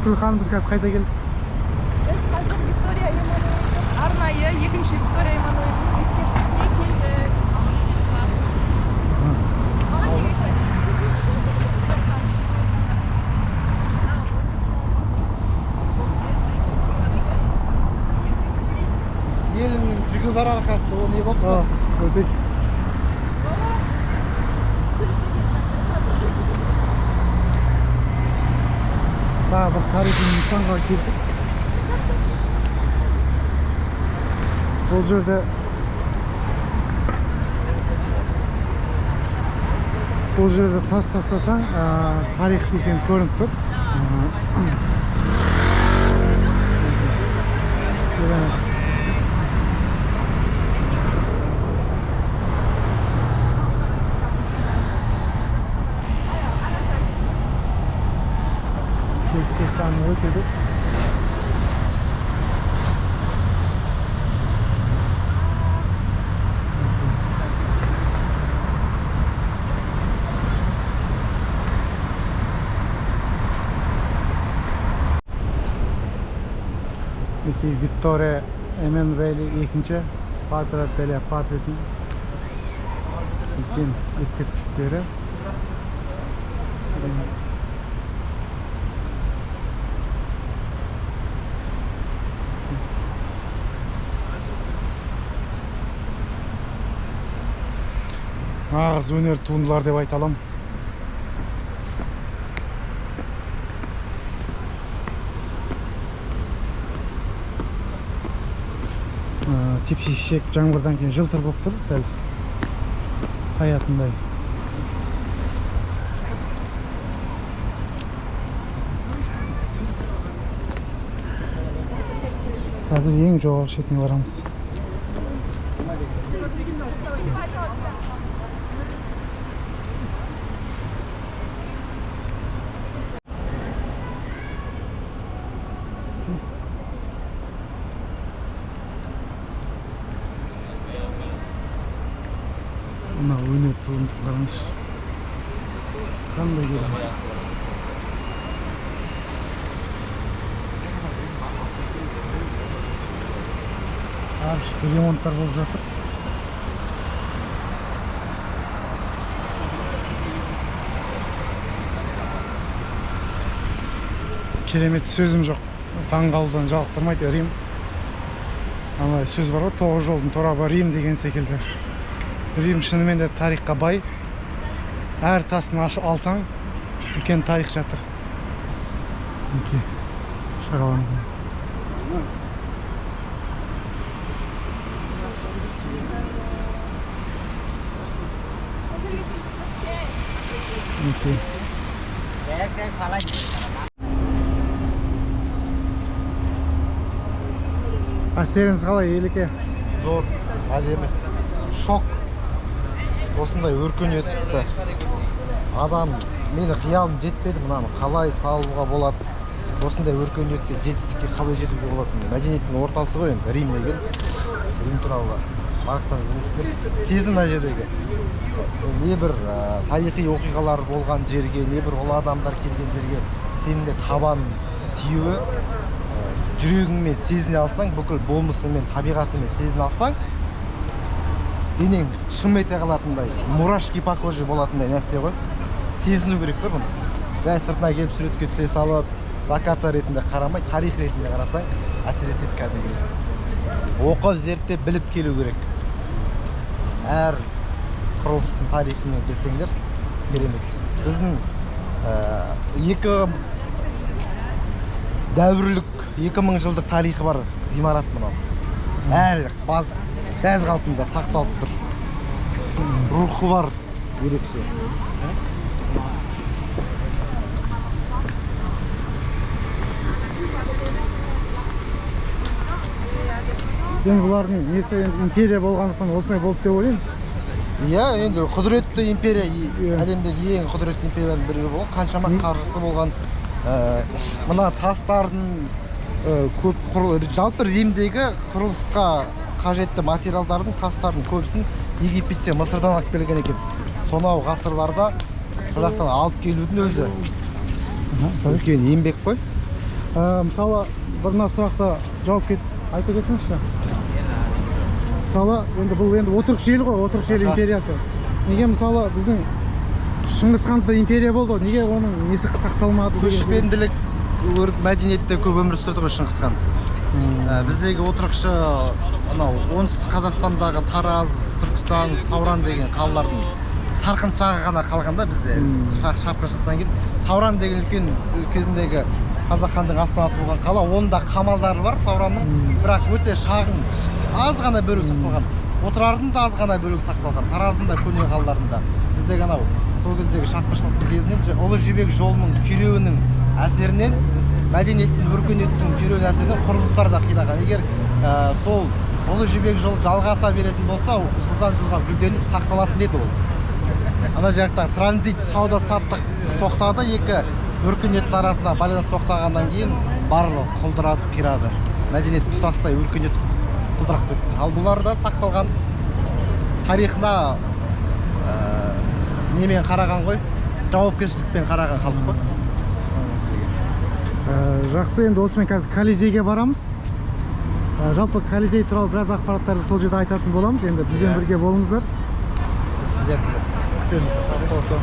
Гүлхан, біз қазір қайда келдік? Біз қазір Виктория Эммануэльдің арнайы екінші Виктория Эммануэльдің ескерткішіне келдік. Маған неге айтпайсың? Елімнің жүгі бар арқасында, ол не болып тұр? Өтейік. Тағы бір тарихи нысанға келдік. Бұл жерде тас тастасаң, тарих екені көрініп тұр. Керемет. Келсе саны өтеді. Мінекей, Виктория Эммануэль екінші, Падре деля Патрияның үлкен ескерткіштері. Керемет. Нағыз өнер туындылар деп айта аламын. Тепшешек жаңбырдан кейін жылтыр болып тұр, сәл таятындай. Қазір ең жоғарғы шетіне барамыз. Мына өнер туындысы, қараңызшы, қандай керемет! Ар жерде ремонттар болып жатыр. Керемет, сөзім жоқ, таңғалудан жалықтырмайды Рим. Ана сөз бар ғой, тоғыз жолдың торабы Рим деген секілді. Рим шынымен де тарихқа бай. Әр тасын алсаң, үлкен тарих жатыр. Мінекей, шағаламыз. Бұл жерге түсесіз бе? Мінекей. Әсеріңіз қалай, Елеке? Зор, әдемі. Шок. Осындай өркениетті адам, мені қиялым жетпеді, мынаны қалай салуға болады, осындай өркениетке, жетістікке қалай жетуге болады. Мәдениеттің ортасы ғой енді Рим деген. Рим туралы барлықтарыңыз білесіздер. Сезім мына жердегі небір тарихи оқиғалар болған жерге, небір ұлы адамдар келген жерге сенің де табан тиюі, жүрегіңмен сезіне алсаң, бүкіл болмысыңмен, табиғатыңмен сезіне алсаң, денең шым ете қалатындай, мурашки по коже болатындай нәрсе ғой. Сезіну керек та бұны. Жай сыртына келіп суретке түсе салып, локация ретінде қарамай, тарих ретінде қарасаң, әсер етеді кәдімгідей. Оқып, зерттеп, біліп келу керек. Әр құрылыстың тарихын білсеңдер, керемет. Біздің екі дәуірлік, 2000 жылдық тарихы бар ғимарат мынау. Әлі бәз қалпында сақталып тұр. Рухы бар ерекше. Енді бұлардың несі, енді империя болғандықтан осылай болды деп ойлаймын. Иә, енді құдіретті империя, Иә. әлемдегі ең құдіретті империяның бірі болған, қаншама қаржысы болған. Мына тастардың, көп жалпы Римдегі құрылысқа қажетті материалдардың, тастардың көбісін Египеттен, Мысырдан алып келген екен. Сонау ғасырларда бұл жақтан алып келудің өзі Sorry. үлкен еңбек қой. Мысалы, бір мына сұрақта жауап кет, айта кетіңізші. Мысалы, енді бұл енді отырықшы ел ғой, отырықшы ел империясы. Неге, мысалы, біздің Шыңғыс ханда империя болды ғой, неге оның несі сақталмады деген? Көшпенділік мәдениетте көп өмір сүрді ғой Шыңғыс хан. Біздегі отырықшы анау Оңтүстік Қазақстандағы Тараз, Түркістан, Сауран деген қалалардың сарқыншағы ғана қалған да бізде. Шапқыншылықтан кейін Сауран деген үлкен кезіндегі қазақ хандың астанасы болған қала, оның да қамалдары бар Сауранның, бірақ өте шағын, аз ғана бөлігі сақталған. Отырардың да аз ғана бөлігі сақталған, Тараздың да көне қалаларында. Біздегі анау сол кездегі шапқыншылықтың кезінен Ұлы Жібек жолының күйреуінің әсерінен, мәдениеттің, өркениеттің күйреуінің әсерінен құрылыстар да қираған. Егер сол Ұлы Жібек жолы жалғаса беретін болса, жылдан жылға гүлденіп сақталатын еді ол. Ана жақта транзит, сауда саттық тоқтады, екі өркениеттің арасында байланыс тоқтағаннан кейін барлығы құлдырады, қирады, мәдениет тұтастай, өркениет құлдырап кетті. Ал бұларда сақталған, тарихына немен қараған ғой, жауапкершілікпен қараған халық қой. Жақсы, енді осымен қазір Колизейге барамыз. Жалпы Колизей туралы біраз ақпараттарды сол жерде айтатын боламыз. Енді бізбен Иә. бірге болыңыздар. Сіздерді күтеміз. Осы.